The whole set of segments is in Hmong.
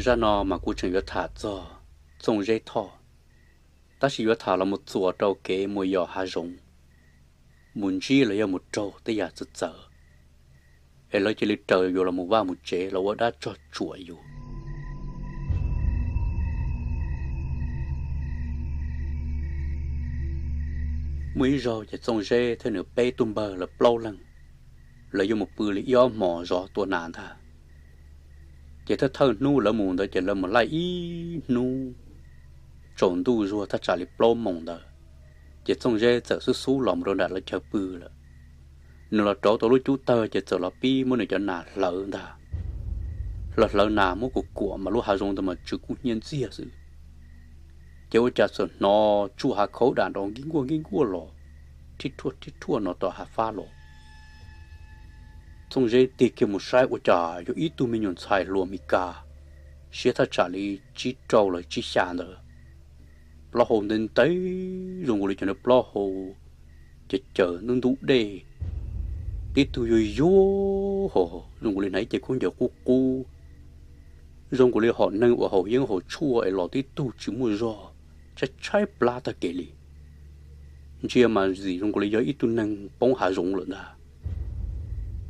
Zaj no mas kuv tseem yuav tham txog Txooj Zeb Thoj, tab sis yuav tham los mus txuas rau kev mus yos hav zoov, mus ntsib los yog mus raug tej yam txawv txawv, es lawv cia li raws yus los mus vaj mus tsev los ua dab tsog tsuam yus. Muaj ib zaug ces Txooj Zeb thiab nws peb tug npawg lawv plaub leeg, lawv yuav mus pw li ib ob hmos zov tua nas ntag. Ces thawj thawj hnub lawv mus ntawd ces lawv mus laij ib hnub, tsaus ntuj zuag thaj tsam li plaub moos ntawd, ces Txooj Zeb txawm xub xub los mus rau nram lawv chaw pw lawm. Nws los rauv tau lub cub tawg ces txawm los pib muab nws cov nas hlawv ntag. Los hlawv nas muab kuam kuam mas lub hav zoov ntawd mas tsw kub hnyiab ntxiag xwb. Ces ua cas txawm hnov tsuj hav khaub dam nrov nkij nkuaj nkij nkuaj los, rhib rhuaj rhib rhuaj no tom hav fab los. Txooj Zeb tig kiag mus saib ua cas yog ib tug me nyuam ntxhais hluas Mes Kas, siab thaj tsam li tsib rau los tsib xya ntawd, plaub hau ntev ntev zoo nkaus li cov plaub hau caws caws ntub ntub dej, tib tug yuag yuag ho zoo nkaus li hnav ib ce khaub ncaws qub qub, zoo nkaus li hom neeg uas haus yeeb haus tshuaj es los tib tug tsis muaj zog, tshaib tshaib plab tag kev li. Ntsia mas zim zoo nkaus li yog ib tug neeg poob hav zoov lawm ntag.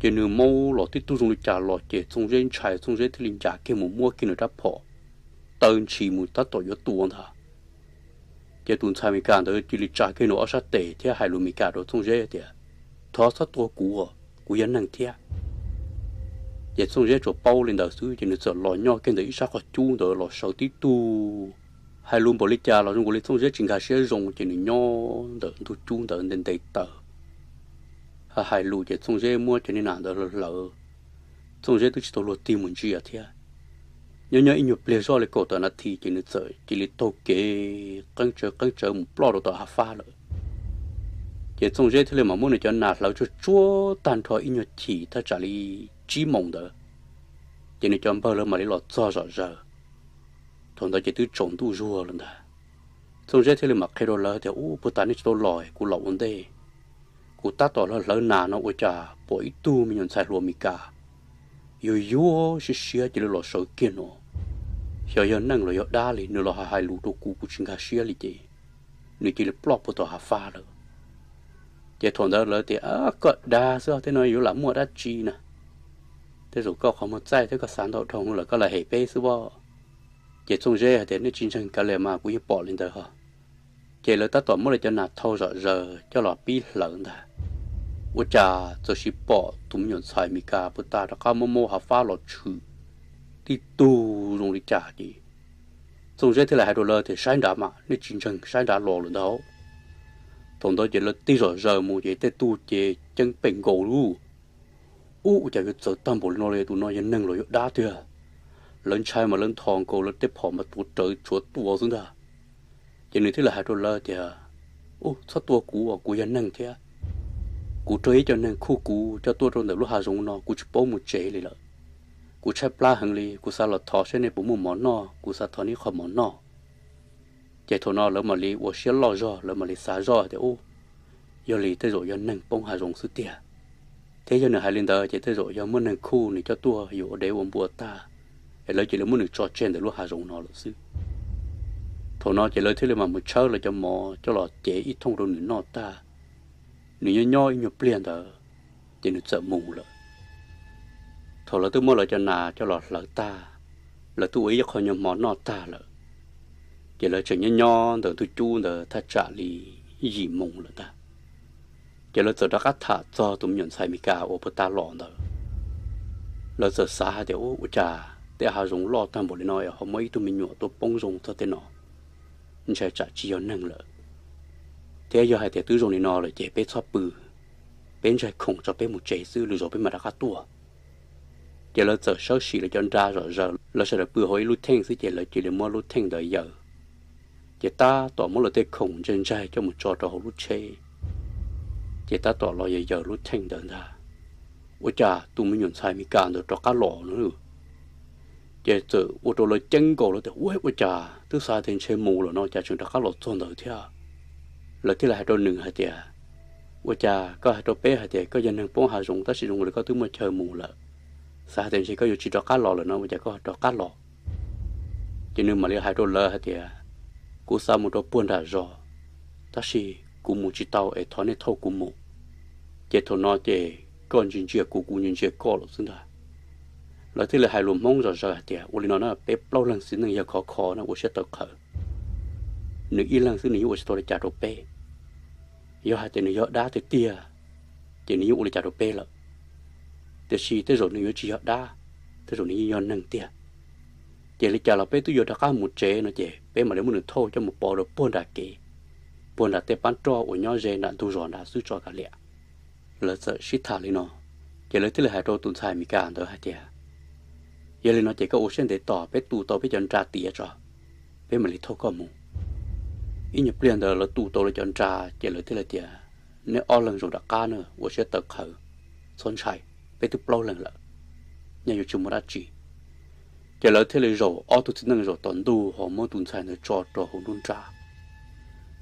Ces nws maub los tib tug zoo li cas los ces Txooj Zeb ntshai, Txooj Zeb thiaj li ncav kiag mus muab kiag nws rab phom, taw ntshis mus tab tom yuav tua ntag. Ces tus ntxhais Mes Kas ntawd cia li tsa kiag nws ob sab tes thiab hais lus Mes Kas rau Txooj Zeb tias, Thov txhob tua kuv, kuv yog neeg thiab. Ces Txooj Zeb tsuas paub li ntawd xwb ces nws txawm los nyob kiag ntawm ib sab qhov cub ntawd los sawv tib tug. Hais lus npaum li cas los zoo nkaus li Txooj Zeb tsis nkag siab zoo ces nws nyob ntawm ntug cub ntawd nte nte taws. Hais lus ces Txooj Zeb muab cov niag nas ntawd hlawv hlawv, Txooj Zeb twb tsis tau luag tig mus ntsia thiab. Nyob nyob ib nyuag pliag zoj li kaum tawm nas this ces nws txawm cia li taug kev qeeb tsawv qeeb tsawv mus ploj rau tom hav fab lawm. Ces Txooj Zeb thiaj li mam muab nws cov nas hlawv tsuag tsuag tag nrho ib nyuag chim thaj tsam li tsib moos ntawd, ces nws cov npawg lawv mam li los txog zom zaws. Thaum ntawd ces twb tsaus ntuj zuag lawm ntag. Txooj Zeb thiaj li mam qhia rau lawv tias, Ub, puag ta nej tsis tau los, kuv los ua ntej, kuv tab tom los hlawv nas no ua cas pom ib tug me nyuam ntxhais hluas Mes Kas yuag yuag siab siab cia li los sawv kiag no. Xyov yog neeg los yog dab li, nws los hais hais lus rau kuv, kuv tsis nkag siab li ces nws cia li ploj puag tom hav fab lawm. Ces thaum ntawd lawv tias, Koj dag xwb, tej no yuav lam muaj dab tsi na? Tej zaum koj qhov muag txaij thiab koj xav ntau dhau lawm, koj lam hem peb xwb pob. Ces Txooj Zeb hais tias, Nej tsis ntseeg kav liam mas kuv yeej pom li ntawd ho. Ces lawv tab tom muab lawv cov nas thau zom zaws coj los pib hlawv ntag. Ua cas txawm sis pom tus me nyuam ntxhais Mes Kas puag ta rov qab maub maub hav fab los tshwm tib tug zoo li cas ces Txooj Zeb thiaj li hais rau lawv tias, Saib nrad mas, nej tsis ntseeg, saib nrad los lawm ntag. Thaum ntawd ces lawv tig zom zaws mus ces tej tug ces ceeb pem nkaus lub. Ub, ua cas yuav txawv tag npaum li no li, tus no yog neeg los yog dab tiag? Lawv ntshai mas lawv nthos nkaus lawv tej phom mas tuav rawv tsuav tua xwb ntag. Ces nws thiaj li hais rau lawv tias, Ub, txhob tua kuv, kuv yog neeg thiab. Kuv raug ib co neeg khuj kuv coj tuaj rau ntawm lub hav zoov no, kuv tsis paub mus tsev li lawm. Kuv tshaib plab heev li, kuv xav los thov seb nej puas muaj mov noj, kuv xav thov nej qho mov noj. Ces thaum no lawv mam li ua siab loj zog, lawv mam li xav zoj tias, Ub, yog li tej zaum yog neeg poob hav zoov xwb tiag. Thiab yog nws hais li ntawd ces tej zaum yog muaj neeg khuj nws coj tuaj yuav ua dev ua npua tag, es lawv cia li muab nws tso tseg ntawm lub hav zoov no lawm xwb. Thaum no ces lawv thiaj li mam mus tshawb lawv cov mov coj los cev ib thooj rau nws noj tag. Nws nyob nyob ib nyuag pliag ntawd ces nws txawm mus lawm. Thaum lawv twb muab lawv cov nas coj los hlawv tag, lawv twb ua ib qho nyuag hmo noj tag lawm, ces lawv tseem nyob nyob ntawm ntug cub ntawd thaj tsam li yim moos lawm ntag. Ces lawv txawm rov qab tham txog tus me nyuam ntxhais Mes Kas uas puag ta los ntawd. Lawv txawm xav hais tias, Ub, ua cas tej hav zoov loj tag npaum li no es ho muaj ib tug me nyuam tuaj poob zoo txog tej no? Ntshai tsam tsis yog neeg lawm. Thiab yog hais tias twb zoo li no lawm ces peb txhob pw, peb ntsaig khoom tso peb mus tsev xwb, lwm zaus peb mam rov qab tuaj. Ces lawv txawm sawv sim lawv cov nra zom zaws, lawv sawv daws pw hauv ib lub theej xwb ces lawv cia li muab lub theej ntawd yaws. Ces tab tom muab lawv tej khoom ntsaig ntsaig coj mus tso rau hauv lub tsheb, ces tab tom los yaws yaws lub theej ntawd ntag. Ua cas tus me nyuam ntxhais Mes Kas ntawd rov qab los no. Ces txawm ua rau lawv ceeb nkaus lawv tias, Ua, ua cas twb xav tias ntshe mus lawm no cas tseem rov qab los txog ntawd thiab? Lawv thiaj li hais rau nws hais tias, Ua cas koj hais rau peb hais tias koj yog neeg poob hav zoov tab sis zoo li koj twb muaj chaw mus lawm, xav hais tias ntshe koj yuav tsis rov qab los lawm no ua cas koj rov qab los? Ces nws mam li hais rau lawv hais tias, kuv xav mus rau puag nram zos, tab sis kuv mus tsis tau es thov nej thauj kuv mus. Ces thaum no ces koj ntsia ntsia kuv, kuv ntsia ntsia koj lawm xwb ntag. Lawv thiaj li hais lus Hmoob zom zaws hais tias, ua li no na, peb plaub leeg txiv neej yawg khov kho na, ua siab tawv qhawv, nws ib leeg xwb nws yeej ua tsis tau li cas rau peb. Yog hais tias nws yog dab tiag tiag, ces nws yeej ua li cas rau peb lawm. Tiam sis tej zaum nws yuav tsis yog dab, tej zaum nws yeej yog neeg tiag. Ces li cas los peb twb yuav rov qab mus tsev no ces peb mam li muab nws thauj coj mus pov rau puag nram kev, puag nram tej pab roj uas nyob ze nram ntug zos nrad xwb tso kav liam. Lawv txawm sib tham li no, ces lawv thiaj li hais rau tus ntxhais Amelikas ntawd hais tias, yog li no ces koj ua siab ntev tos, peb tu tau peb cov nra tiav tso, peb mam li thauj koj mus. Ib nyuag pliag ntawd lawv tu tau lawv cov nra ces lawv thiaj li tias, nej ob leeg zaum rov qab na, ua siab tawv qhawv, txhob ntshai, peb twb plaub leeg lawm, nyaj yuav tsis muaj dab tsi. Ces lawv thiaj li zaum ob tug txiv neej zaum tom ntug ho muab tus ntxhais ntawd tso rau hauv nruab nrab.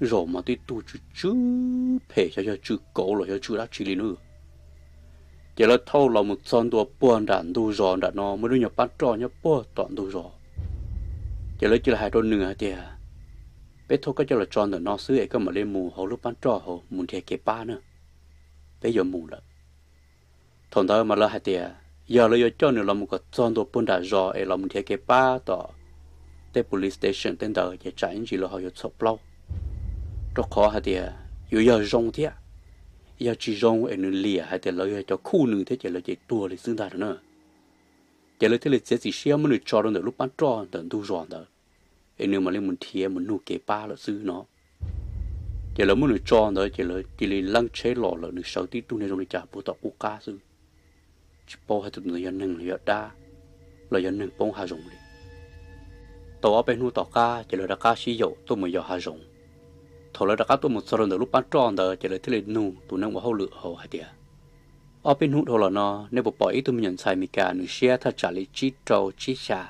Zaum mas tib tug tsw tsw phem, xyov yog tsw kauv los yog tsw dab tsi li na. Ces lawv thauj los mus txog ntua puag nram ntug zos nram no, muaj lub nyuag pab roj nyob puag tom ntug zos. Ces lawv cia li hais rau nws hais tias, peb thauj koj coj los tso ntawm no xwb es koj mam li mus hauv lub pab roj hauv mus nrhiav kev pab na, peb yuav mus lawm. Thaum ntawd mas lawv hais tias yog lawv yuav coj nws los mus kom txog ntua puag nram zos es los mus nrhiav kev pab tom tej police station tej ntawd ces tsam ib ntsis lawv ho yuav txhaum plaub, rau qhov hais tias yuav yog zoo thiab, yog tsis zoo es nws liam hais tias lawv yog cov khuj nws thiab ces lawv ces tuag li xwb ntag no na. Ces lawv thiaj li txiav txim siab muab nws tso rau ntawm lub pab roj ntawm ntug zos ntawd, es nws mam li mus nrhiav mus nug kev pab lawm xwb no. Ces lawv muab nws tso ntawd ces lawv cia li leeb tsheb los lawm, nws sawv tib tug niag zoo li cas puag tom qub qab xwb, tsis paub hais tias tus ntawd yog neeg los yog dab, los yog neeg poob hav zoov li. Tau ob peb hnub tom qab ces lawv rov qab sib yaum tuaj mus yos hav zoov. Thaum lawv rov qab tuaj mus txog rau ntawm lub pab roj ntawd ces lawv thiaj li nug tus neeg ua hauj lwm hauv hais tias, ob peb hnub dhau los no nej puas pom ib tug me nyuam ntxhais Amelikas nws siab thaj tsam li tsib rau tsib xya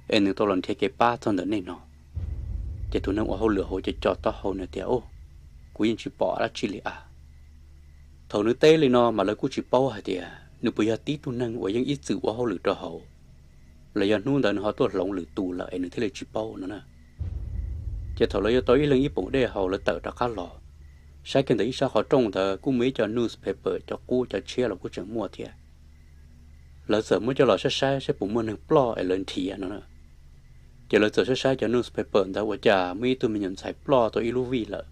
es nws tau los nrhiav kev pab txog ntawm nej no? Ces tus neeg ua hauj lwm hauv ces co taub hau nws tias, kuv yeej tsis pom dab tsi li a. Thaum nws teb li no mas lawv kuj tsis paub hais tias nws puas yog tib tug neeg uas yeej ib txwm ua hauj lwm rau hauv, los yog hnub ntawd nws ho tuaj hloov lwm tus lawm es nws thiaj li tsis paub no na. Ces thaum lawv yuav tau ib leeg ib poom dej haus lawv tawm rov qab los, saib kiag ntawm ib sab qhov rooj ntawd kuj muaj ib co newspaper, cov qub cov tshiab los kuj tseem muaj thiab. Lawv txawm muab coj los saib saib saib puas muaj neeg ploj es lawv nrhiav no na. Ces lawv txawm saib saib cov newspaper ntawd ua cas muaj ib tug me nyuam ntxhais ploj tau ib lub vij lawm.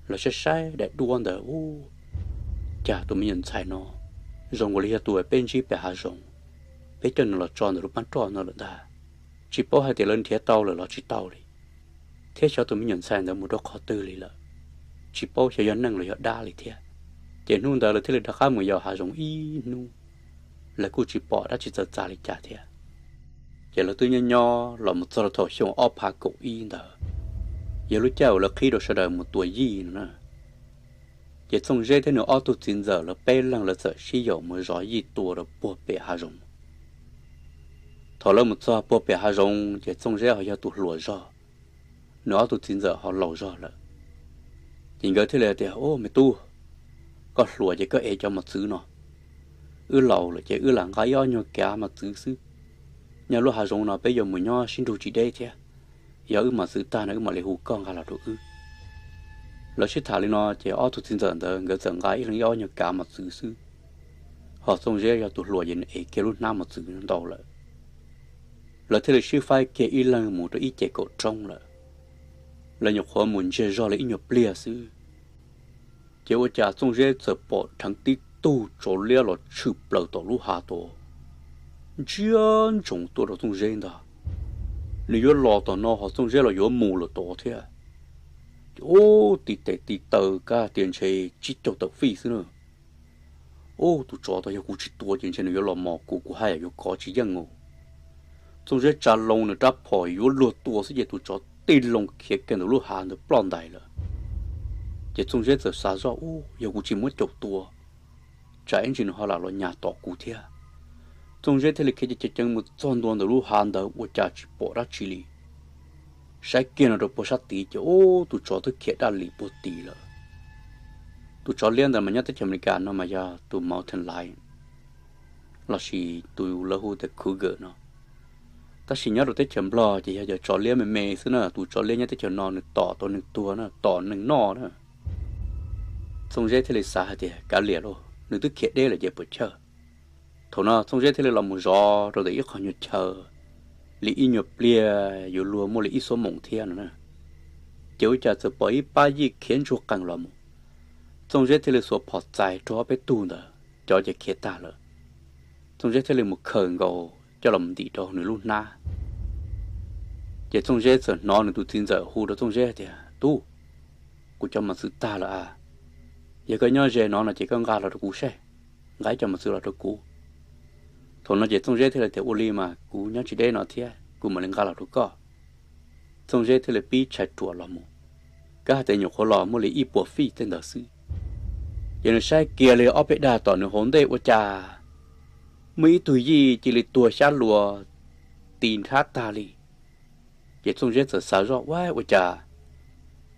Lawv saib saib daim duab ntawd, ua cas tus me nyuam ntxhais no zoo ua li yog tus peb ntsib pem hav zoov, peb coj nws los tso ntawm lub pab roj no lawm ntag. Tsis paub hais tias lawv nrhiav tau lawm los tsis tau li, thiab xyov tus me nyuam ntxhais ntawd mus rau qhov twg li lawm, tsis paub xyov yog neeg los yog dab li thiab. Ces hnub ntawd lawv thiaj li rov qab mus yos hav zoov ib hnub, lawv kuj tsis pom dab tsi txawv txav li cas thiab. Ces lawv twb nyob nyob los mus txog rau thaum xyoo ob phav kaum ib ntawd, yog lub caij uas lawv qhib rau sawv daws mus tua yij no na. Ces Txooj Zeb thiab nws ob tug txiv ntxawm lawv peb leeg lawv txawm sib yaum mus zov yij tua rau puag pem hav zoov. Thaum lawv mus txog puag pem hav zoov ces Txooj Zeb ho yog tus hluas zog, nws ob tug txiv ntxawm ho laus zog lawm. Ces nkawd thiaj li tias, Au me tub, koj hluas ces koj ev cov mos txwv no, wb laus lawm ces wb lam nqa ib ob nyuag kav mos txwv xwb. Nyob lub hav zoov no peb yuav mus nyob sib nrug tsis deb thiab, yog wb mos txwv tag no wb mam li hu koj nqa los rau wb. Lawv sib tham li no ces ob tug txiv ntxawm ntawd nkawd txawm nqa ib leeg ib ob nyuag kav mos txwv xwb, ho Txooj Zeb yog tus hluas ces nws ev kiag lub hnab mos txwv ntau lawm. Lawv thiaj li sib faib kiag ib leeg mus rau ib ce kaum roob lawm. Lawv nyuam qhuav mus ntsiag zog li ib nyuag pliag xwb, ces ua cas Txooj Zeb txawm pom dheev tib tug tsov liab los tshwm plaws tom lub hav tod, ntsia ntsoov tuaj rau Txooj Zeb ntag. Nws yuav los tom no ho Txooj Zeb los yuav mus lawm tod thiab. Ces ub, tiv tes tiv taw kab tias ntshe tsib caug tawm fij xwb na. Ub, tus tsov tod yog kuv tsis tua ces ntshe nws yuav los mos kuv, kuv haj yam yuav kov tsis yeej os. Txooj Zeb tsa loo nws rab phom yuav luag tua xwb ces tus tsov tig loo khiav kiag ntawm lub hav ntawd ploj ntais lawm. Ces Txooj Zeb txawm xav zoj, Ub, yog kuv tsis muab caum tua, tsam ib ntsis nws ho lam los nyas tom kuv thiab. Txooj Zeb thiaj li khiav ceev ceev mus txog ntua ntawm lub hav ntawd ua cas tsis pom dab tsi li. Saib kiag no rau puag sab tid ces ub, tus tsov twb khiav daj lis puag tid lawm. Tus tsov liab ntawd mas nyob teb chaws Amelikas no mas yog tus mountain lion, lossis tus lawv hu tias cougar no. Tab sis nyob rau teb chaws Nplog ces yog cov tsov liab me me xwb na, tus tsov liab nyob teb chaws no nws tom tau neeg tuag na, tom neeg noj na. Txooj Zeb thiaj li xav hais tias kav liam lauj, nws twb khiav deb lawm ces puas chawj. Thaum no Txooj Zeb thiaj li los mus zov rau ntawm ib qho nyuag chaw li ib nyuag pliag yuav luag muaj li ib xuab moos thiab no na. Ces ua cas txawm pom ib pab yij khiav ntsuag qees los mus. Txooj Zeb thiaj li xuas phom txais rau ob peb tug ntawd, cov ces khiav tag lawm. Txooj Zeb thiaj li mus khaws nkaus coj los ntim rau nws lub hnab. Ces Txooj Zeb txawm hnov nws tus txiv ntxawm hu rau Txooj Zeb tias, Tub, kuv cov mos txwv tag lawm a, yog koj nyob ze no no ces koj nqa los rau kuv seb, nqa ib co mos txwv los rau kuv. Thaum no ces Txooj Zeb thiaj li tias, Ua li mas kuv nyob tsis deb no thiab, kuv mam li nqa los rau koj. Txooj Zeb thiaj li pib tshais ruam los mus. Kav hais tias nyuam qhuav los muaj li ib puas fij tej ntawd xwb, ces nws saib kiag li ob peb dag tom nws hauv ntej ua cas muaj ib tug yij cia li tuag xyab luas ti nrhab tag li. Ces Txooj Zeb txawm xav zoj, Ua, ua cas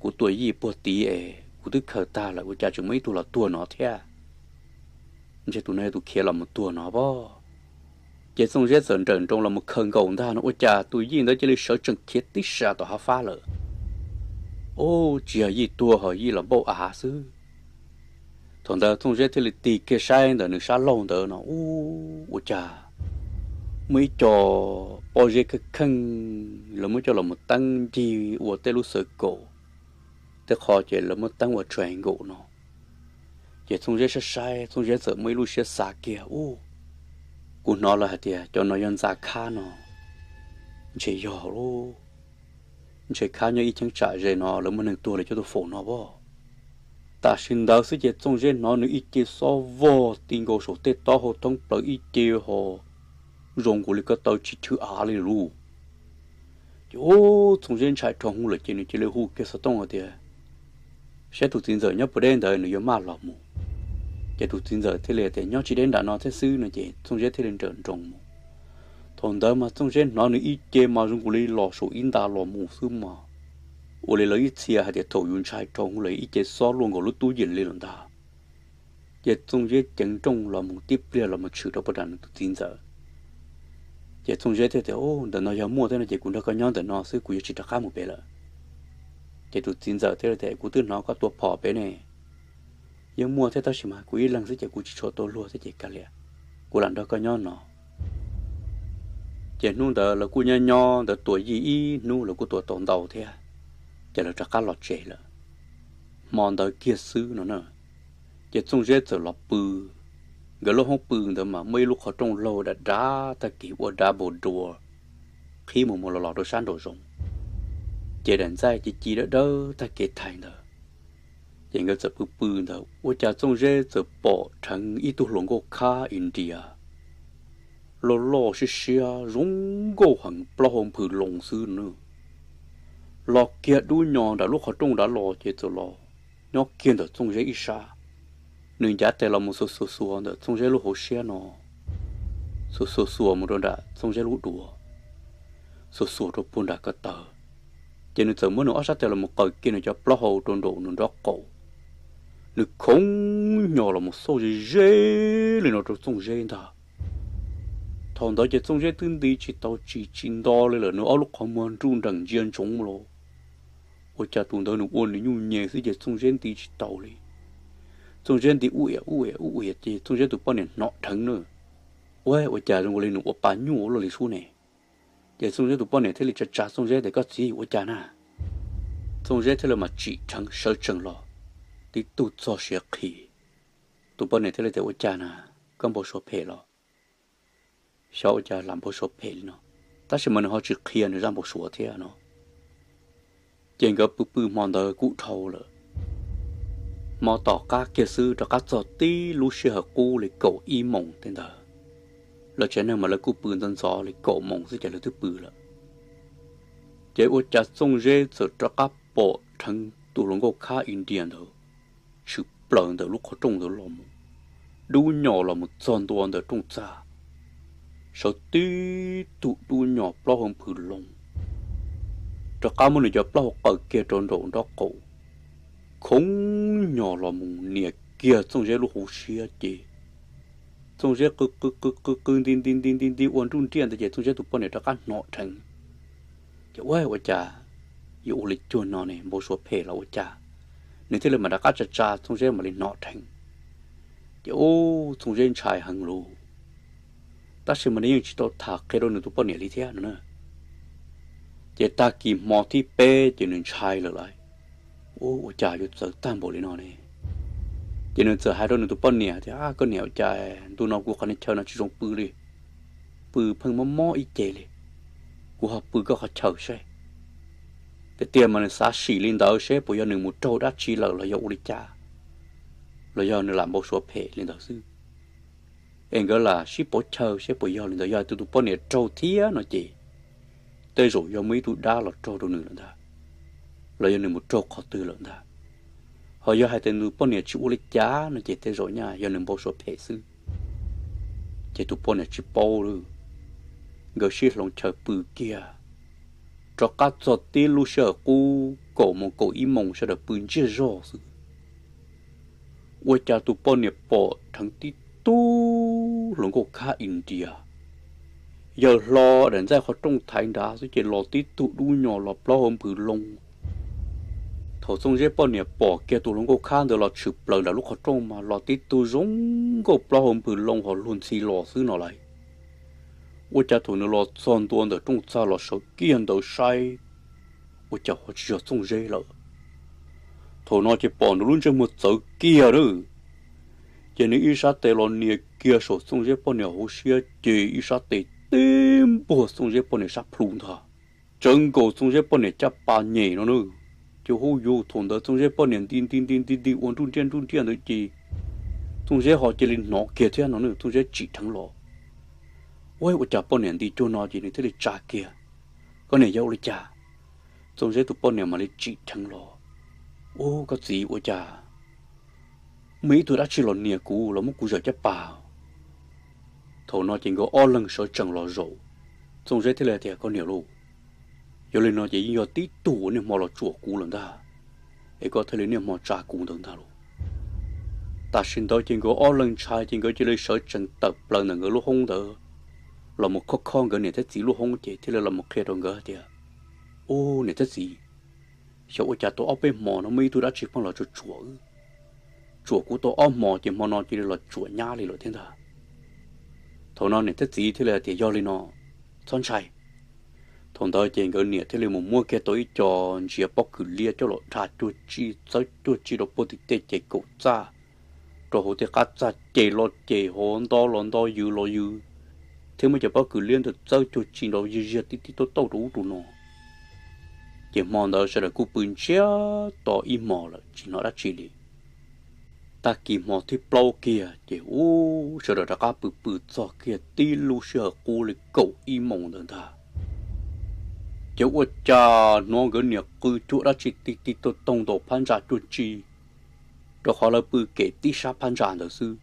kuv tua yij puag tid es kuv twb khaws tag lawm, ua cas tseem muaj ib tug los tuag no thiab? Ntshe tus no yog tus khiav los mus tuag no pob. Ces Txooj Zeb txawm nrawm nroos los mus khaws nkaus ntag no ua cas tus yij ntawd cia li sawv tsees khiav tib sas tom hav fab lawm. Ub, tsis yog yij tuag ho yij los npauj av xwb. Thaum ntawd Txooj Zeb thiaj li tig kiag saib ntawm nws sab laug ntawd no, ub, ua cas muaj ib co pob zeb kheej kheej, lawv muab coj los mus teeb ncig ua tej lub xaws kaum, tej qho ces lawv muab teeb ua triangle no. Ces Txooj Zeb saib saib, Txooj Zeb txawm muaj ib lub siab xav kiag, Ub, kuv hnov lawv hais tias cov no yog ntxa khab no, ntshe yog lauj. Ntshe khab nyob ib cheeb tsam ze no lawv muaj neeg tuag lawv coj tuaj faus no pob. Tam sim ntawd xwb ces Txooj Zeb hnov nws ib ce xob vog ti nkaus saum tej taub hau thoob plaws ib ce ho zoo nkaus li ko taw tsis chwv av li lauj. Ces ub, Txooj Zeb ntshai dhau hwv lawm ces nws cia li hu kiag xov tooj hais tias, Saib tus txiv ntxawm nyob puas deb ntawd nws yuav maj los mus. Ces tus txiv ntxawm thiaj li tias, Nyob tsis deb nram no thiab xwb no ces Txooj Zeb thiaj li nrawm nroos mus. Thaum ntawd mas Txooj Zeb hnov nws ib ce mas zoo nkaus li los saum ib nta los mus xwb mas, ua li lawv ib txhia hais tias thaum yus ntshai dhau hwv lawm ib ce xob luaj nkaus lub tub yees li lawm ntag. Ces Txooj Zeb ceev nrooj los mus tib pliag los mus tshwm rau puag nram nws tus txiv ntxawm. Ces Txooj Zeb thiaj tias, Ub, ntawm no yog muaj thiab no ces kuv nrog koj nyob ntawm no xwb, kuv yuav tsis rov qab mus pem lawm. Ces tus txiv ntxawm thiaj li tias, Kuv twb hnov koj tua phom pem ne. Yeej muaj thiab tab sis mas kuv ib leeg xwb ces kuv tsis tshua tua luag thiab ces kav liam, kuv lam nrog koj nyob no. Ces hnub ntawd lawv kuj nyob nyob ntawd tua yij ib hnub lawv kuj tua tau ntau thiab, ces lawv rov qab los tsev lawm. Hmo ntawd kiag xwb no na, ces Txooj Zeb txawm los pw. Nkawd lub hoob pw ntawd mas muaj ib lub qhov rooj laug dav dav tag kis ua dav npau dua, qhib mus mus los los rau sab nraum zoov. Ces daim ntxaij ci ci dawb dawb tag kev thaiv ntawd, ces nkawd txawm pw pw ntawd ua cas Txooj Zeb txawm pom dheev ib tug hluas nkauj khab India loj loj siab siab zoo nkauj heev plaub hau nphws loo xwb no. Los kiag dub nyos nram lub qhov rooj dav los ces txawm los nyob kiag ntawm Txooj Zeb ib sab. Nws ncav tes los mus xuas xuas xuas ntawm Txooj Zeb lub hauv siab no, xuas xuas xuas mus rau nram Txooj Zeb lub duav, xuas xuas rau puag nram ko taw. Ces nws txawm muab nws ob sab tes los mus qaws kiag nws cov plaub hau rau nraum nws nrob qaum. Nws khoov nyos los mus xauj ze ze li no rau Txooj Zeb ntag. Thaum ntawd ces Txooj Zeb twb nti tsis tau tsis tsis nto li lawm, nws ob lub qhov muag nruj nreem ntsia ntsoov los. Ua cas tus ntawd nws ua nws nyuj nyem xwb ces Txooj Zeb nti tsis tau li. Txooj Zeb nti ub iam ub iam ub iam ces Txooj Zeb tus poj niam hnov dheev na. Ua, ua cas zoo li nws ua pa nyuj ua luaj li sub ne? Ces Txooj Zeb tus poj niam thiaj li tsa tsa Txooj Zeb tias, Koj txiv, ua cas na? Txooj Zeb thiaj li mas tsim dheev sawv tsees los, tib tug txog siav qhi. Tus poj niam thiaj li tias, Ua cas na, koj npau suav phem los? Xyov ua cas lam npau suav phem li no, tab sis mas nws ho tsis qhia nws zaj npau suav thiab no. Ces nkawd pw pw hmo ntawd kuj dhau lawm. Hmo tom qab kiag xwb rov qab txog tib lub sij hawm qub li kaum ib moos tej ntawd, lawv tsev neeg mas lawv kuj pw ntxov ntxov li kaum moos xwb ces lawv twb pw lawm. Ces ua cas Txooj Zeb txawm rov qab pom dheev tus hluas nkauj khab India ntawd tshwm plaws ntawm lub qhov rooj ntawd los mus, dub nyos los mus txog ntua ntawm rooj txaj, sawv tib tug dub nyos plaub hau nphws loo, rov qab muab nws cov plaub hau qaws kiag rau nraum nrob qaum, khoov nyos los mus nias kiag Txooj Zeb lub hauv siab ces Txooj Zeb qw qw qw qw qw nti nti nti nti nti ua nruj nriaj ntawd ces Txooj Zeb tus poj niam rov qab hnov dheev. Ces ua, ua cas yuav ua li cuag no ne, npau suav phem los ua cas? Nws thiaj li mam rov qab tsa tsa Txooj Zeb mam li hnov dheev. Ces ub, Txooj Zeb ntshai heev lug, tab sis mas nws yeej tsis tau tham qhia rau nws tus poj niam li thiab no na. Ces tag kis hmo thib peb ces nws ntshai lawm lauj, ub, ua cas yuav txawv tag npaum li no ne? Ces nws txawm hais rau nws tus poj niam tias, koj niam, ua cas ntu no kuv qhov chaw no tsis zoo pw li, pw pheej mob mob ib ce li, kuv ho pw koj qhov chaw seb. Tiag tiag mas nws xav sim li ntawd seb puas yog nws mus raug dab tsi lawm los yog ua li cas, los yog nws lam npau suav phem li ntawd xwb. Es nkawd lam sib pauv chaw seb puas yog li ntawd, yog tus tus poj niam raug thiab no ces tej zaum yog muaj ib tug dab los raug rau nws lawm ntag, los yog nws mus raug qhov twg lawm ntag. Ho yog hais tias nws poj niam tsis ua li cas no ces tej zaum nyaj yog nws npau suav phem xwb. Ces tus poj niam tsis paub li, nkawd sib hloov chaw pw kiag. Rov qab txog tib lub sij hawm qub kaum moos kaum ib moos sawv daws pw ntsiag zog xwb, ua cas tus poj niam pom dheev tib tug hluas nkauj khab India, yawg hlo daim ntxaij qhov rooj thaiv nrad xwb ces los tib tug dub nyos los plaub hau nphws loo. Thaum Txooj Zeb poj niam pom kiag tus hluas nkauj khab ntawd los tshwm plaws nram lub qhov rooj mas los tib tug zoo nkauj plaub hau nphws loo ho luag ntxhi los xwb no lauj. Ua cas thaum nws los txog ntua ntawm rooj txag los sawv kiag ntawd saib, ua cas ho tsis yog Txooj Zeb lawm. Thaum no ces pom nws lub ntsej muag txawv kiag lawm, ces nws ib sab tes los nias kiag saum Txooj Zeb poj niam hauv siab ces ib sab tes tib npuag Txooj Zeb poj niam sab plhu ntag, tsawv nkaus Txooj Zeb poj niam caj pas nyem no na. Ces hu yus thaum ntawd Txooj Zeb poj niam nti nti nti nti nti ua nruj nriaj nruj nriaj ntawd ces Txooj Zeb ho cia li hnov kiag thiab no na, Txooj Zeb tsim dheev los. Ua, ua cas poj niam nti cuag no ces nws thiaj li tsa kiag, koj niam, yog ua li cas? Txooj Zeb tus poj niam mam li tsim dheev los, ub, koj txiv, ua cas muaj ib tug dab tsi los nias kuv los muab kuv zawm caj pas. Thaum no ces nkawd ob leeg sawv tsees los zaum, Txooj Zeb thiaj li tias, koj niam lauj, yog li no ces yeej yog tib tug uas niaj hmo los tsuam kuv lawm ntag, es koj thiaj li niaj hmo tsa kuv ntawd ntag lauj. Tam sim ntawd ces nkawd ob leeg ntshai ces nkawd cia li sawv tsees tawm plaws ntawm nkawd lub hoob ntawd los mus khob khob nkawd niam thiab txiv lub hoob ces thiaj li los mus qhia rau nkawd tias, ub, niam thiab txiv, xyov ua cas tau ob peb hmo no muaj ib tug dab tsi pheej los tsuam tsuam wb, tsuam kuv tau ob hmo ces hmo no cia li los tsuam nyab li lawm thiab ntag. Thaum no niam thiab txiv thiaj li hais tias, yog li no, txhob ntshai. Thaum ntawd ces nkawd niam thiaj li mus muab kiag tau ib co ntsiav pob kws liab coj los dha cuag tsi txawb cuag tsi rau puag tim tej ces kaum txaj rau hauv tej qab txaj ces los ces hauv nto los nto ywg los ywg, thiab muab cov pob kws liab ntawd txawb cuag tsi nrov ziag ziag tib tib tauj tauj rau ub rau no. Ces hmo ntawd sawv daws kuj pw ntsiag to ib hmos lawm tsis hnov dab tsi li. Tag kis hmo thib plaub kiag ces ub, sawv daws rov qab pw pw txog kiag tib lub sij hawm qub li kaum ib moos ntawd ntag, ces ua cas hnov nkawd niam qw cuag dab tsi ti ti taug taug ntaus phab ntsa cuag tsi, rau qhov lawv pw kem tib sab phab ntsa ntawd xwb.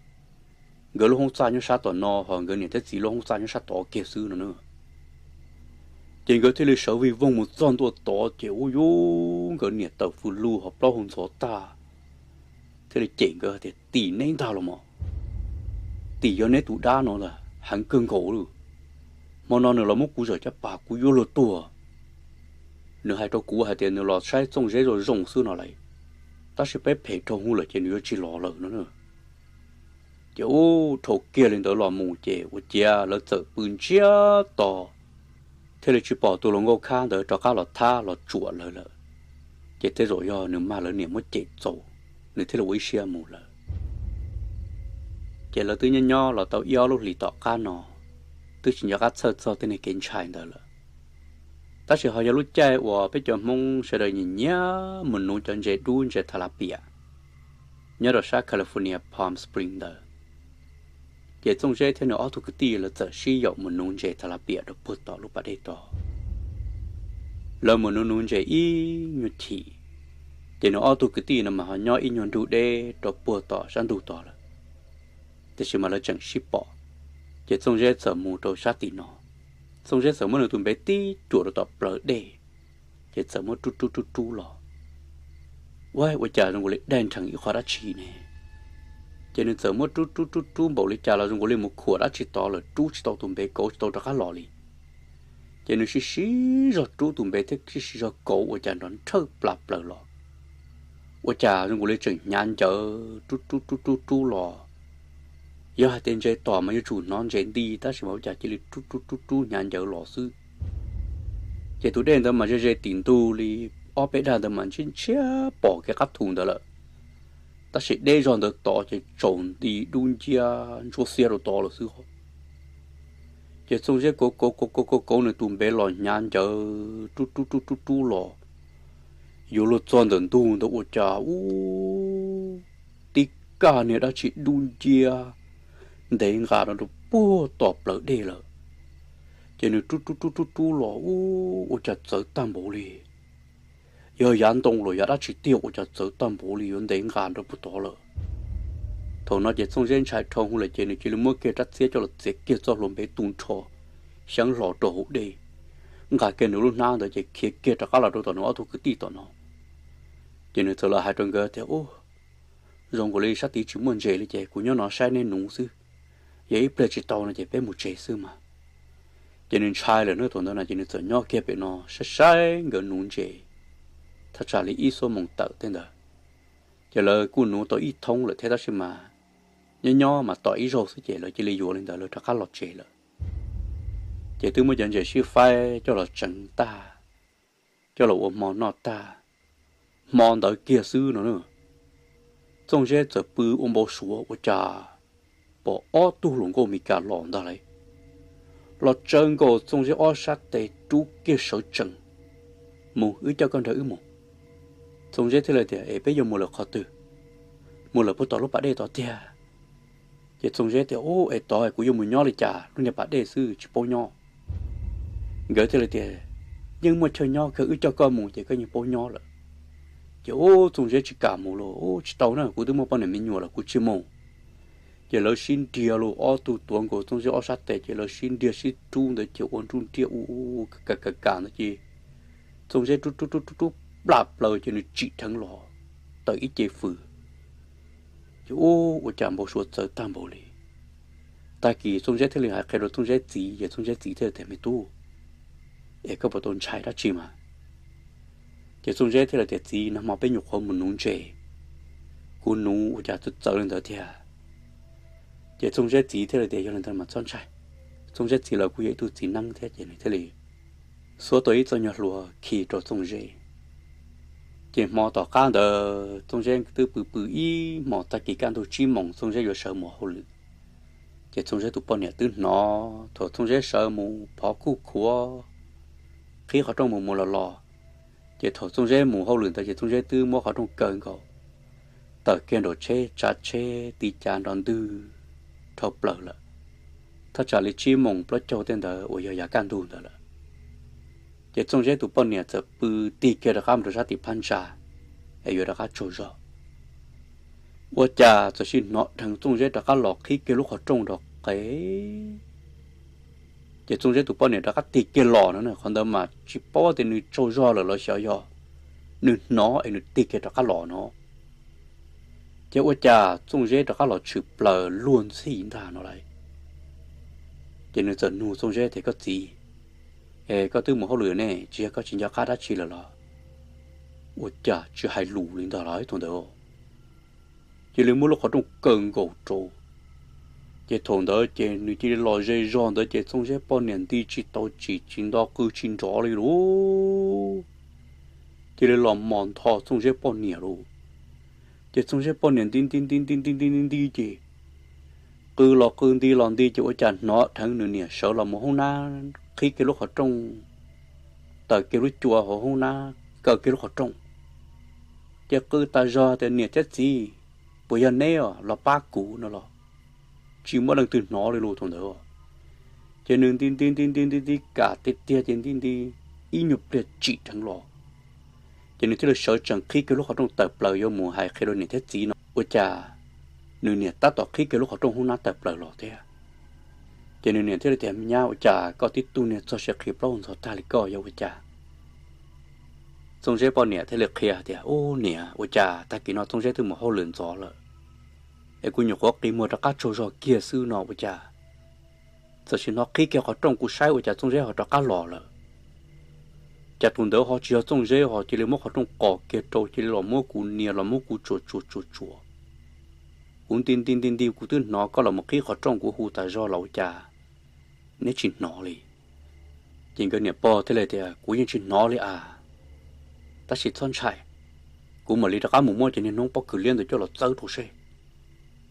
Nkawd lub hoob txaj nyob sab tom no ho nkawd niam thiab txiv lub hoob txaj nyob sab tod kiag xwb no na. Ces nkawd thiaj li sawv vij voog mus txog ntua tod ces ub, yus nkawd niam tawm fws lug ho plaub hau ntxhov tag, thiaj li cem nkawd tias, tim neb ntag los mas, tim yog neb tus dab no ntag, heev kawg nkaus li. Hmo no nws los muab kuv zawm caj pas kuv yuav luag tuag. Nws hais rau kuv hais tias nws los saib Txooj Zeb zoo zoo xwb no lawm, tab sis peb phem dhau hwv lawm ces nws yuav tsis los lawm no na. Ces ub, dhau kiag li ntawd los mus ces ua ciav lawv txawm pw ntsiag to, thiaj li tsis pom tus hluas nkauj khab ntawd rov qab los thab los tsuam lawv lawm. Ces tej zaum yog nws mag lawv niam muab cem txaus, nws thiaj li ua ib siab mus lawm. Ces lawv twb nyob nyob los tau ib ob lub hlis tom qab no, twb tsis nco qab txhawj txog tej niag kev ntshai ntawd lawm. Tab sis ho yog lub caij uas peb cov Hmoob sawv daws nyiam nyiam mus nuv cov ntses dub ntses tha la piam nyob rau sab California Palm Springs ntawd. Ces Txooj Zeb thiab nws ob tug kwv tij lawv txawm sib yaum mus nuv ntses tha la piam rau puag tom lub pas dej tod. Lawv mus nuv nuv ntses ib nyuag chim, ces nws ob tug kwv tij no mas ho nyob ib nyuag nrug deb rau puag tom sab ntug tod lawm. Tiam sis mas lawv tseem sib pom, ces Txooj Zeb txawm mus rau sab tim no. Txooj Zeb txawm muab nws tus npe tib cuam rau tom plawv dej, ces txawm muab rub rub rub rub los. Ua, ua cas zoo li daj nrhees ib qho dab tsi ne? Ces nws txawm muab rub rub rub rub npaum li cas los zoo nkaus li mus khuam dab tsi tod lawm, rub tsis tau tus npe, kauv tsis tau rov qab los li. Ces nws siv siv zog rub tus npe thiab siv siv zog kauv ua cas nrov nrhawj plas plaws los, ua cas zoo nkaus li tseem hnyav ncawv rub rub rub rub rub los. Yog hais tias ntses tom mas yuav tsum hnov ntses nti, tab sis mas ua cas cia li rub rub rub rub hnyav ncawv los xwb. Ces tus dej ntawd mas ze ze tim ntug li ob peb dag ntawd mas ntshiab ntshiab pom kev qab thu ntawd lawm, tab sis deb zog ntawd tod ces tsaus nti dub nciab ntsuab xiab rau tod lawm xwb. Ces Txooj Zeb kauv kauv kauv kauv kauv kauv nws tus npe los hnyav ncawv rub rub rub rub rub los, yuav luag txog ntawm ntug ntawd ua cas ub, tib kaj niag dab tsi dub nciab ntev nqa rau puag tom plawv dej lawm. Ces nws rub rub rub rub rub los ub, ua cas txawv tag npaum li, yog yav ntoo los yav dab tsi tiag ua cas txawv tag npaum li yuav ntev nqa rau puag tod lawm. Thaum no ces Txooj Zeb ntshai dhau hwv lawm ces nws cia li muab kiag rab txhiab coj los txiav kiag txoj hlua npe tu nrho xyeeb hlo rau hauv dej, nqa kiag nws lub hnab ntawd ces khiav kiag rov qab los rau tom nws ob tug kwv tij tom no. Ces nws txawm los hais rau nkawd tias, Ub, zoo nkaus li sab tid tsis muaj ntses li ces kuv nyob no saib nej nuv xwb, yog ib pliag tsis tau no ces peb mus tsev xwb mas. Ces nws ntshai lawm na thaum ntawd no ces nws txawm nyob kiag pem no saib saib nkawd nuv ntses thaj tsam li ib xuab moos tawm tej ntawd. Ces lawv kuj nuv tau ib thoob lawm thiab tab sis mas nyob nyob mas tom ib zaug xwb ces lawv cia li yuav li ntawd lawv rov qab los tsev lawm. Ces twb muab cov ntses sib faib coj los tseev tag, coj los ua hmo noj tag. Hmo ntawd kiag xwb no Txooj Zeb txawm pw ua npau suav ua cas pom ob tug hluas nkauj Meskas los ntag lauj, los tsawv nkaus Txooj Zeb ob sab tes rub kiag sawv tsees, Mus, wb coj koj nrog wb mus. Txooj Zeb thiaj li tias, Es peb yuav mus lawm qhov twg? Mus lawm puag tom lub pas dej tod tiag. Ces Txooj Zeb tias, Ub, es tod kuv yuav mus nyob li cas, lub niag pas dej xwb tsis paub nyob. Nkawd thiaj li tias, Yeej muaj chaw nyob kawg, wb coj koj mus ces koj yeej paub nyob lawm. Ces ub, Txooj Zeb tsis kam mus los, Ub, tsis tau na, kuv twb muaj poj niam me nyuam lawm, kuv tsis mus. Ces lawv sib nriag los, ob tug tuav nkaus Txooj Zeb ob sab tes ces lawv sib nriag sib rub ntawd ces ua nruj nriaj ua ka ka ka ntawd ces Txooj Zeb rub rub rub rub rub plaj plaws ces nws tsim dheev los tawm ib ce fws. Ces ub, ua cas npau suav txawv tag npaum li. Tag kis Txooj Zeb thiaj li hais qhia rau Txooj Zeb txiv ces Txooj Zeb txiv thiaj tias, Me tub, es koj puas tau ntshai dab tsi mas? Ces Txooj Zeb thiaj li tias, Txiv, nag hmo peb nyuam qhuav mus nuv ntses, kuv nuv ua cas txawv txawv li ntawd thiab. Ces Txooj Zeb txiv thiaj li tias, Yog li ntawd mas txhob ntshai. Txooj Zeb txiv los kuj yog ib tug txiv neeb thiab ces nws thiaj li xuab tau ib txoj nyuag hlua khi rau Txooj Zeb. Ces hmo tom qab ntawd Txooj Zeb twb pw pw ib hmos, tag kis kaj ntug tsib moos Txooj Zeb yuav sawv mus hauj lwm. Ces Txooj Zeb tus poj niam twb hnov thaum Txooj Zeb sawv mus phov kuj khuav qhib qhov rooj mus mus los los. Ces thaum Txooj Zeb mus hauj lwm ntawd ces Txooj Zeb twb muab qhov rooj kaw nkaus, tawm kiag nraum tsheb tsav tsheb tiv cav nrov ntwg dhau plaws lawm. Thaj tsam li tsib moos plaub caug tej ntawd uas yog yav kaj ntug ntawd lawm. Ces Txooj Zeb tus poj niam txawm pw tig kiag rov qab mus rau sab tim phab ntsa es yuav rov qab tsaug zog. Ua cas txawm sis hnov dheev Txooj Zeb rov qab los qhib kiag lub qhov rooj rov qev. Ces Txooj Zeb tus poj niam rov qab tig kiag los no, qhov ntawd mas tsis paub tias nws tsaug zog lawm los xyov yog nws hnov es nws tig kiag rov qab los no. Ces ua cas Txooj Zeb rov qab los tshwm plaws luag ntxhi ntag no lauj. Ces nws txawm nug Txooj Zeb tias, Koj txiv, es koj twb mus hauj lwm ne, tsis yog koj tsis nco qab dab tsi lawm los? Ua cas tsis hais lus li ntag lauj thaum ntawd. Cia li muab lub qhov rooj kaw nkaus rau. Ces thaum ntawd ces nws cia li los ze zog ntawd ces Txooj Zeb poj niam nti tsis tau tsim tsis nto qw tsis nrov li lauj. Cia li los mos ntho Txooj Zeb poj niam lauj. Ces Txooj Zeb poj niam nti nti nti nti nti nti nti nti ces qw los qw nti los nti ces ua cas hnov dheev nws niam sawv los mus hoob nab qhib kiag lub qhov rooj, tawm kiag lub cua hauv hoob nab kaw kiag lub qhov rooj. Ces qw tas zog tias, Niam thiab txiv, puas yog neb os, los pab kuv no los? Tsis muaj leej twg hnov li lauj thaum ntawd. Ces nws nti nti nti nti nti nti kam tiag tiag ces nti nti ib nyuag pliag tsim dheev los. Ces nws thiaj li sawv tsees qhib kiag lub qhov rooj tawm plaws yuav mus hais qhia rau niam thiab txiv no ua cas nws niam tab tom qhib kiag lub qhov rooj hoob nab tawm plaws los thiab. Ces nws niam thiaj li tias, Me nyab, ua cas koj tib tug niag txog siav qhi plaub ntxhov tag li koj yog ua cas? Txooj Zeb poj niam thiaj li qhia tias, Ub niam, ua cas tag kis no Txooj Zeb twb mus hauj lwm ntxov lawm, es kuv nyuam qhuav qi muag rov qab tsaug zog kiag xwb no ua cas txawm sim hnov qhib kiag qhov rooj, kuv saib ua cas Txooj Zeb ho rov qab los lawm. Cas tus ntawd ho tsis yog Txooj Zeb, ho cia li muab qhov rooj qos kiag rau, cia li los muab kuv nias los muab kuv tsuas tsuas tsuas tsuas. Kuv nti nti nti nti, kuv twb hnov koj los mus qhib qhov rooj, kuv hu tas zog los ua cas neb tsis hnov li. Ces nkawd niam pog thiaj li tias, Kuv yeej tsis hnov li as, tab sis txhob ntshai, kuv mam li rov qab mus muab cov niag noob pob kws liab ntawd coj los txawb rau seb.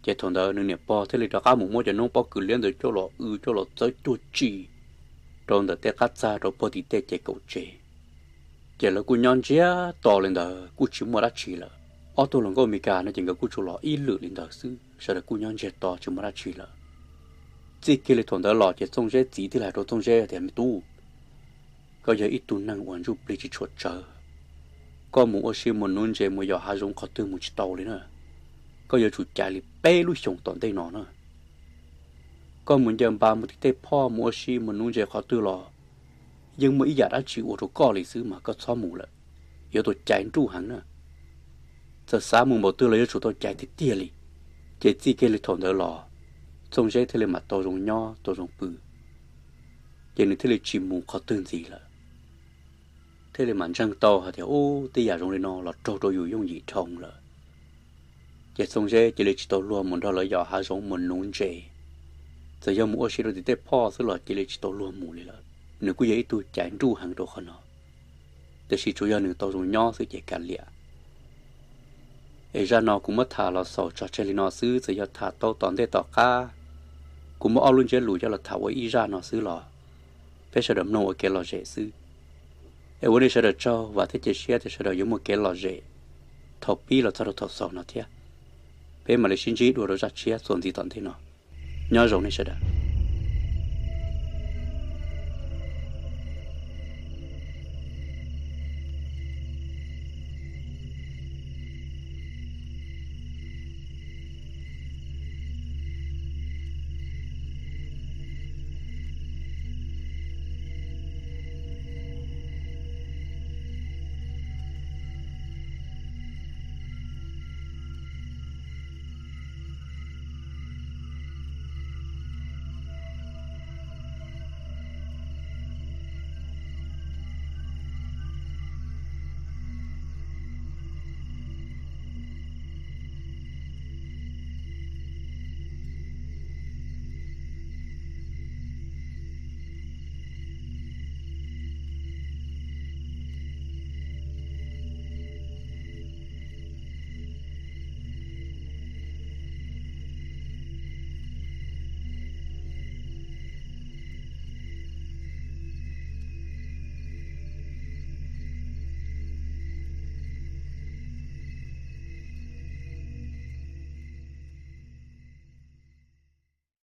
Ces thaum ntawd nws niam pog thiaj li rov qab mus muab cov noob pob kws liab ntawd coj los w coj los txawb cuag tsi rau ntawm tej qab txag rau puag tim tej ces kaum tsev. Ces lawv kuj nyob ntsiag to li ntawd kuj tsis muaj dab tsi lawm. Ob tug hluas nkauj Amelikas no ces nkawd kuj tsuas los ib lwm li ntawd xwb, sawv daws kuj nyob ntsiag to tsis muaj dab tsi lawm. Txij kiag li thaum ntawd los ces Txooj Zeb txiv thiaj li hais rau Txooj Zeb tias, Me tub, koj yog ib tug neeg uas ntsuj plig tsis tshua tsawg, koj mus ua si mus nuv ntses mus yos hav zoov qhov twg mus tsis tau li na. Koj yuav tsum caiv li peb lub xyoos tom ntej no na. Koj mus ncaws npas mus tim tej phoj mus ua si mus nuv ntses qhov twg los yeej muaj ib yam dab tsi ua rau koj li xwb mas koj txhob mus lawm, yuav tau caiv nruj heev na. Txawm xav mus npaum twg los yuav tsum tau caiv tiag tiag li. Ces txij kiag li thaum ntawd los Txooj Zeb thiaj li mam tau zoo nyob tau zoo pw, ces nws thiaj li tsis mus qhov twg ntxiv lawm. Thiaj li mam ntseeg tau hais tias ub, tej yam zoo li no los raug rau yus yooj yim dhau lawm. Ces Txooj Zeb cia li tsis tau luag mus nrog lawv yos hav zoov mus nuv ntses. Txawm yog mus ua si rau tim tej phoj xwb los cia li tsis tau luag mus li lawm. Nws kuj yog ib tug caiv nruj heev rau qhov no, tiam sis tsuas yog nws tau zoo nyob xwb ces kav liam. Es zaj no kuv muab tham los xaus tso tseg li no xwb, txawm yog tham tau tom ntej tom qab, kuv muab ob lub ntsiab lus coj los tham ua ib zaj no xwb los peb sawv daws mloog ua kev lom zem xwb. Es ua nej sawv daws tsaug, vam thiab cia siab tias sawv daws yuav muaj kev lom zem thaum pib los txog rau thaum xaus no thiab. Peb mam li sib ntsib dua rau zaj tshiab txuas ntxiv tom ntej no. Nyob zoo nej sawv daws.